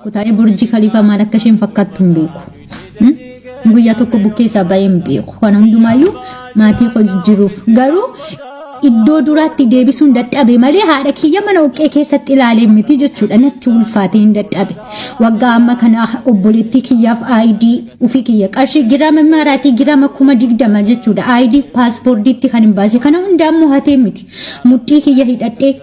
Kutaa'ee Burji Khaliifaa maal akka isheen fakkaattu hin beeku. Guyyaa tokko bukkee isaa baay'ee hin beeku. Kana hundumaayyuu maatii koo jijjiiruuf garuu iddoo duraatti deebisuun dadhabe malee haadha kiyya mana dhoqqee keessatti ilaalee miti jechuudha. Natti ulfaatee hin dadhabe. Waggaa amma kana obboleettii kiyyaaf ID ofii kiyya qarshii giraama maraatii giraama 20,000 jechuudha. ID paaspoortiitti kan hin baase kana hundaa immoo hatee miti. Mudhii kiyya hidhadhee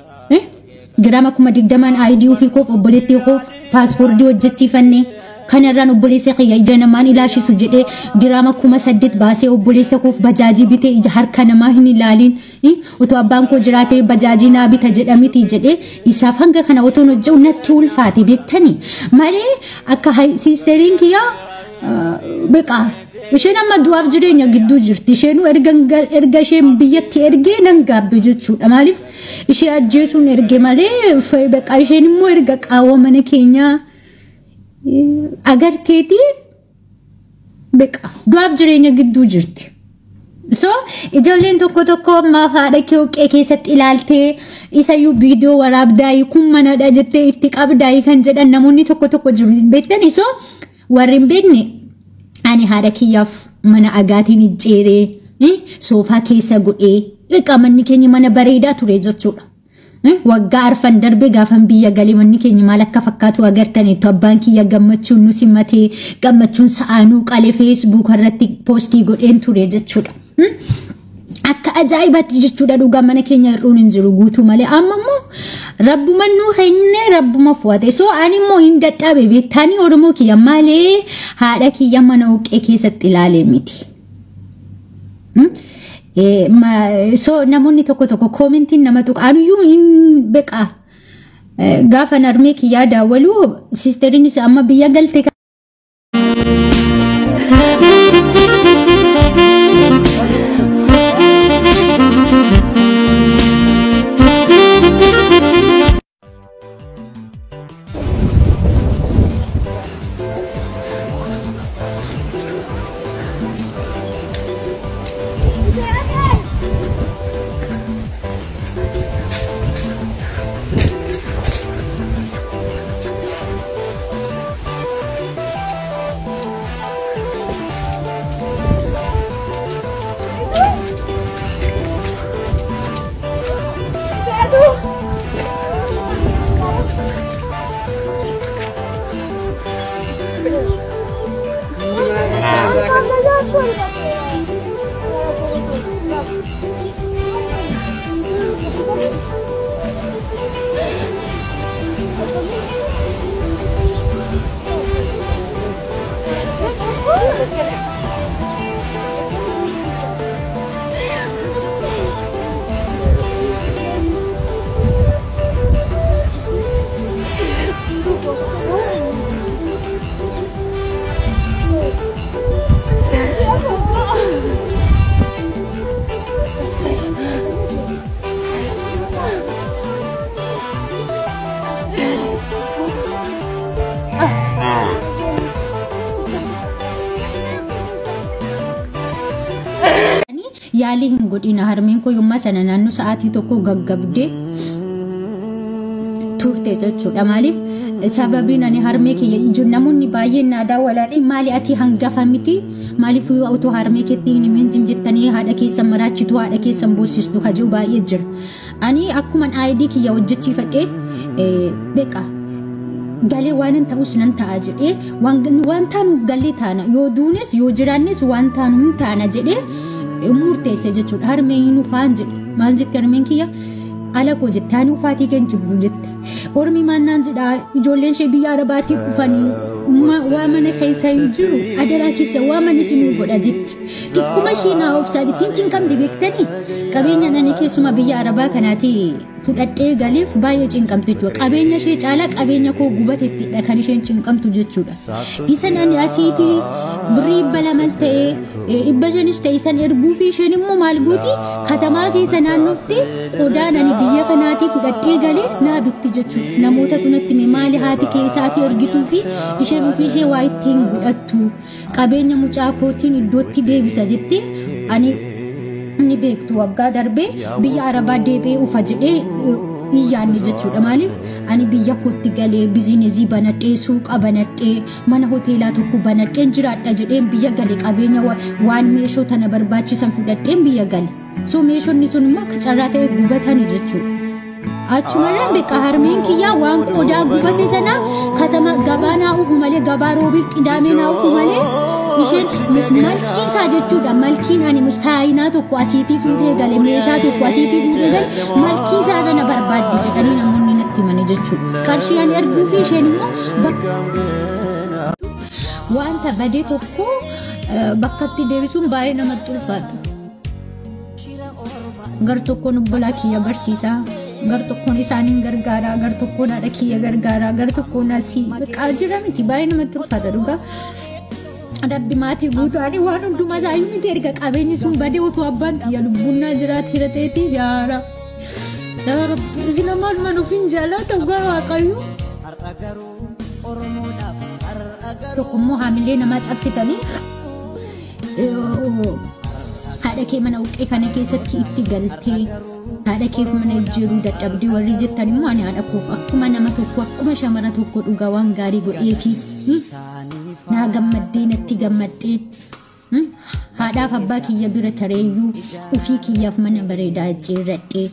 giraama 20,000 ID ofii koof obboleettii koof paaspoortii hojjechiifannee kanarraan obboleessa kiyya ija namaan ilaashisu jedhee giraama 8,000 baasee obboleessa koof bajaajii bitee ija harka namaa hin ilaalin otoo abbaan koo jiraatee bajaajii naa bita jedhamiti jedhee isaaf hanga kana otoon hojjetu natti ulfaate beektanii malee akka siisteriin kiyya beekaa isheen amma du'aaf jireenya gidduu jirti. Isheenuu erga isheen biyyatti ergee nan gaabbe jechuudha. Maaliif ishee ajjeesuun erge malee beekaa isheen immoo erga qaawwa mana keenyaa agarteeti beekaa du'aaf jireenya gidduu jirti. So ijoolleen tokko tokko ammaaf haadha kee dhoqqee keessatti ilaaltee isayyuu viidiyoo waraabdaayii kun manadha jettee itti qabdaayii kan jedhan namoonni tokko tokko jiru beektanii. So warri hin beekne ani haadha kiyyaaf mana agaatiin ijjeeree soofaa keessa godhee beekaa manni keenya mana bareedaa ture jechuudha. Waggaa arfan darbe gaafan biyya galee manni keenya maal akka fakkaatu agartaniitu abbaan kiyya gammachuun nu simatee gammachuun sa'aanuu qalee feesbuuk irratti poostii godheen ture jechuudha. Akka ajaa'ibaatti jechuudha dhugaa mana keenya hir'uun hin jiru guutuu malee amma immoo rabbuma nuu kenne rabbuma fu'ate. So ani immoo hin dadhabe beektanii Oromoo kiyya malee haadha kiyya mana dhoqqee keessatti ilaalee miti. So namoonni tokko tokko koomentiin nama tuqa anuyyuu hin beekaa gaafa narmee kiyyaa daawwalu siisteriinis amma biyya galte. Yaalii hin godhina harmeen koo yommaa sana naannoo sa'aatii tokko gaggabdee turte jechuudha. Maaliif sababiin ani harmee kiyya namoonni baay'een naa daawwalaadhe maali ati hangafa miti maaliif otoo harmee keetti hin himin jim jettanii haadha keessan maraachitu haadha keessan boosistu hajuu baay'ee jira. Ani akkuman ID kiyya hojjechiifadhee beekaa galee waan ta'us nan ta'a jedhee waan taanu galee taana yoo duunes yoo jiraannes waan taanu hin taana jedhee murteesse jechuudha. Harmeen hin ufaan jedhe maal jette harmeen kiyya ala koo jette ani ufaatii kan jibbu jette. Ormi maannaan jedha ijoolleen ishee biyya Arabaatti dhufanii waa mana keessa hin jiru adaraa keessa waa mana isinii godha jetti. Xiqquma ishee naa obsaa jetti hin cinqamti beektanii qabeenya nani keessuma biyya Arabaa kanaati fudhadhee galeef baay'ee cinqamtu jechuudha. Qabeenya ishee caalaa qabeenya koo gubatettidha kan isheen cinqamtu jechuudha. Isa nani asiitii birrii 200 ta'ee 500 ta'e isan erguu fi isheen immoo maal gooti katamaa keessa naannofte qodaan ani biyya kanaatii fudhadhee galee naa bitti jechuudha. Namoota tunatti mee maali haati keessaatii ergituu fi isheen ofii ishee waa ittiin godhattu qabeenya mucaa kootiin iddootti deebisa jettee ani ni beektu waggaa darbee biyya Arabaa deebi'ee ufa jedhee Hin yaadne jechuudha. Maaliif ani biyya kootti galee bizinesii banadhee, suuqa banadhee, mana hoteelaa tokko banadheen jiraadha jedheen biyya gale. Qabeenya waan meeshota na barbaachisan fudhadheen biyya gale. So meeshonni sun immoo akka carraa ta'e gubatanii jechuudha. Achumarraan beekaa harmeen kiyyaa waan qodaa gubate sana katama gabaa naa ufu malee, gabaa roobiif qidaamee naa ufu malee, isheen malkii isaa jechuudha. Malkiin ani saayinaa tokko asiitii fuudhee gale, meeshaa tokko asiitii fuudhee gale, malkii isaa sana barbaaddi jedhanii namoonni natti himani jechuudha. Qarshii ani erguu fi isheen immoo wanta badee tokko bakkatti deebisuun baay'ee namatti ulfaata. Gar tokkoon obbolaa kiyya barsiisaa, gar tokkoon isaaniin gargaaraa, gar tokkoon haadha kiyya gargaaraa, gar tokkoon asii biqaa jira miti, baay'ee namatti ulfaata dhugaa. Rabbi maatii guutuu ani waan hundumaa isaayyuu miti, erga qabeenyi sun badee otoo abbaan kiyya lubbunnaa jiraate ta'eeti yaara. Yaa Rabbi, isin maaluma nuuf hin jaalata dhugaa Waaqayyo. Tokkommoo haamilee namaa cabsitanii haadha kee mana uqqee kana keessatti itti galtee haadha keef mana jijjiiruu dadhabdee warri jettan immoo, ani haadha koof akkuma nama tokko, akkuma shamara tokko dhugaa waan gaarii godheefi naa gammaddee, natti gammaddee haadhaaf abbaa kiyya bira tareeyyuu ufii kiyyaaf mana bareedaa jijjiirradhee,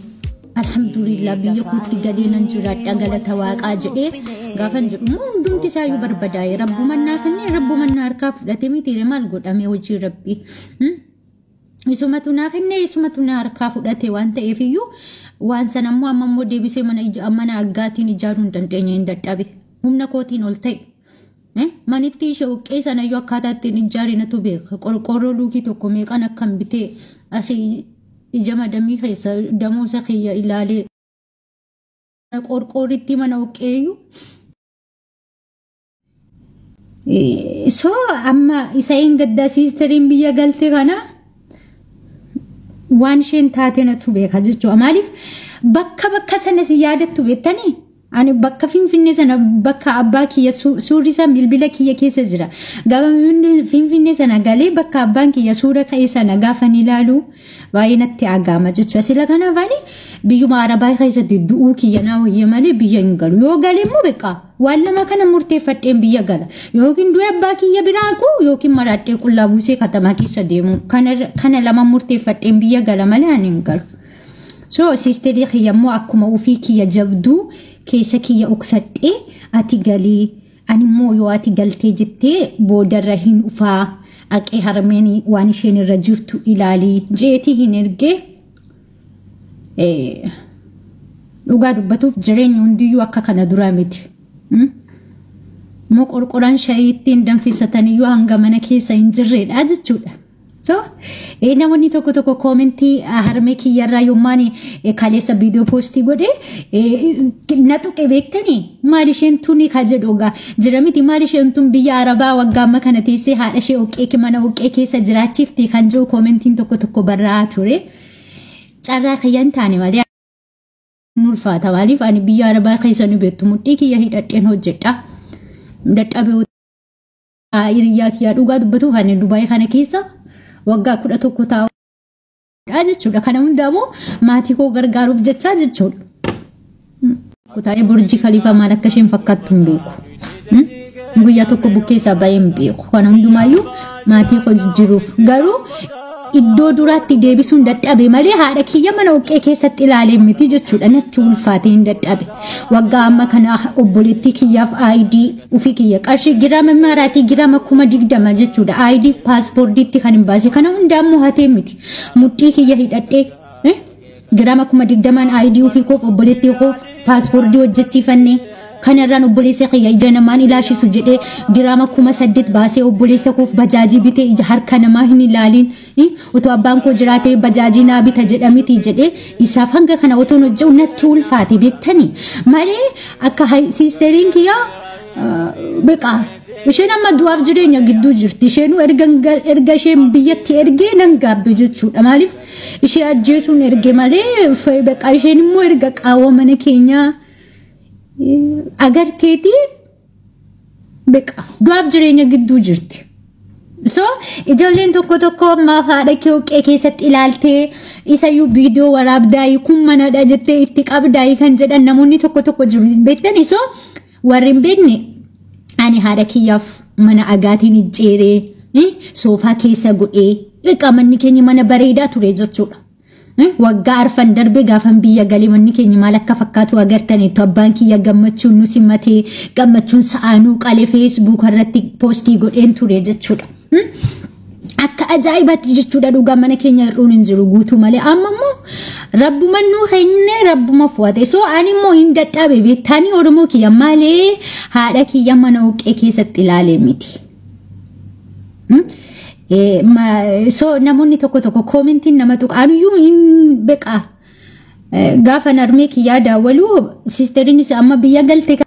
alhamdulillah, biyya kootti galee nan jiraadha, galata Waaqaa jedhee gaafan jedhu immoo hundumti isaayyuu barbadaa'e. Rabbumannaa kennee, rabbumannaa harkaa fudhatee mitiire, maal godhame hojii Rabbi. Isumatu naa kennee, isumatu naa harkaa fudhate waan ta'eef iyyuu waan sana immoo amma immoo deebisee mana aggaatiin ijaaruu hin dandeenye, hin dadhabe, humna kootiin ol ta'e. Manitti ishee uqqee sanayyuu akkaataa ittiin ijaare natu beeka. Qorqoorroo luukii tokko meeqan akkam bitee asii ija madamii keessa damoosa kiyya ilaalee qorqoorritti mana uqqeeyyuu. So amma isa hin gaddaa siisteriin biyya galte kana waan isheen taate natu beeka jechuudha. Maaliif bakka sana si yaadattu beektanii? Ani bakka Finfinnee sana, bakka abbaa kiyya suurri isaa bilbila kiyya keessa jira. Gaafa Finfinnee sana galee bakka abbaan kiyya suura ka'e sana gaafa ni ilaalu baay'ee natti aggaama jechuudha. Sila kanaaf ani biyyuma Arabaa keessatti du'uu kiyya naa wayya malee biyya hin galu. Yoo gale immoo beekaa waan lama kana murteeffadheen biyya gala. Yookiin du'e abbaa kiyya biraa haqu, yookiin maraadhee qullaa buusee katamaa keessa deemu. Kana lama murteeffadheen biyya gala malee ani hin galu. So siisterii kiyya immoo akkuma ofii kiyya jabduu keessa kiyya oksadhee, ati galii, ani immoo yoo ati galtee jettee boodarra hin ufaa, aqee harmeen waan isheen irra jirtu ilaalii jeetii hin ergee. Dhugaa dubbatuuf jireenya hundiyyuu akka kana duraa miti. Moo qorqoraan shayii ittiin danfisataniyyuu hanga mana keessa hin jirredha jechuudha. So, namoonni tokko tokko koomentii harmee kiyyarraa yommaan kaleessa viidiyoo poostii godhe na tuqe beektanii, maal isheen tuni ka jedhu egaa jira miti, maal isheen tun biyya Arabaa waggaa amma kana teessee haadha ishee oqqee mana oqqee keessa jiraachifti kan jiru koomentiin tokko tokko barraa'aa ture. Carraa kiyya hin taane malee nu ulfaata. Maaliif ani biyya Arabaa keessa ni beektu, mudhii kiyya hidhadheen hojjedha. Dadhabee hiriyaa kiyyaa dhugaa dubbatuuf ani Dubaayii kana keessa waggaa 11 taa'uudha jechuudha. Kana hundaammoo maatii koo gargaaruuf jechaa jechuudha. Kutaa'ee Burjii Khaliifaa maal akka isheen fakkaattu hin beeku. Guyyaa tokko bukkee isaa baay'ee hin beeku. Kana hundumaayyuu maatii koo jijjiiruuf garuu iddoo duraatti deebisuun dadhabe malee haadha kiyya mana uqqee keessatti ilaalee miti jechuudha. Natti ulfaatee hin dadhabe. Waggaa amma kana obboleettii kiyyaaf ID, ofii kiyya qarshii giraama maraatii giraama 20,000 jechuudha. ID paaspoortiitti kan hin baase kana hundaa immoo hatee miti. Mudhii kiyya hidhadhee giraama 20,000n ID ofii koof, obboleettii koof paaspoortii hojjechiifannee, kanarraan obboleessa kiyya ija namaan ilaashisu jedhee giraama 8,000 baasee obboleessa koof bajaajii bitee, ija harka namaa hin ilaalin, otoo abbaan koo jiraatee bajaajii naa bita jedhamiti jedhee isaaf hanga kana otoon hojjetu natti ulfaate beektanii malee akka siisteriin kiyyaa beekaa isheen amma du'aaf jireenya gidduu jirti. Isheenuu erga isheen biyyatti ergee nan gaabbe jechuudha. Maaliif ishee ajjeesuun erge malee beekaa isheen immoo erga qaawwa mana keenyaa agarteeti beekaa du'aaf jireenya gidduu jirti. So Ijoolleen tokko tokko ammaaf haadha kee hooqee keessatti ilaaltee isayyuu viidiyoo waraabdaayii kun manadha jettee itti qabdaayii kan jedhan namoonni tokko tokko jiru beektani. So warri hin beekne, ani haadha kiyyaaf mana agaatiin ijjeeree, soofaa keessa godhee, manni keenya mana bareedaa ture jechuudha. Waggaa 4 darbe gaafan biyya galee manni keenya maal akka fakkaatu agartaniitu. Abbaan kiyya gammachuun nu simatee, gammachuun sa'aanuu qalee, Facebook irratti post godheen ture jechuudha. Akka ajaa'ibaatti jechuudha, dhugaa mana keenya hir'uun hin jiru guutuu malee. Amma immoo rabbuma nuu kenne, rabbuma fu'ate. So ani immoo hin dadhabe beektanii, Oromoo kiyya, malee haadha kiyya mana hooqee keessatti ilaalee miti. So namoonni tokko tokko commentiin nama tuqaanuyyuu hin beqa. Gaafa narmee kiyyaa daawwalu, sisteriinis amma biyya galte.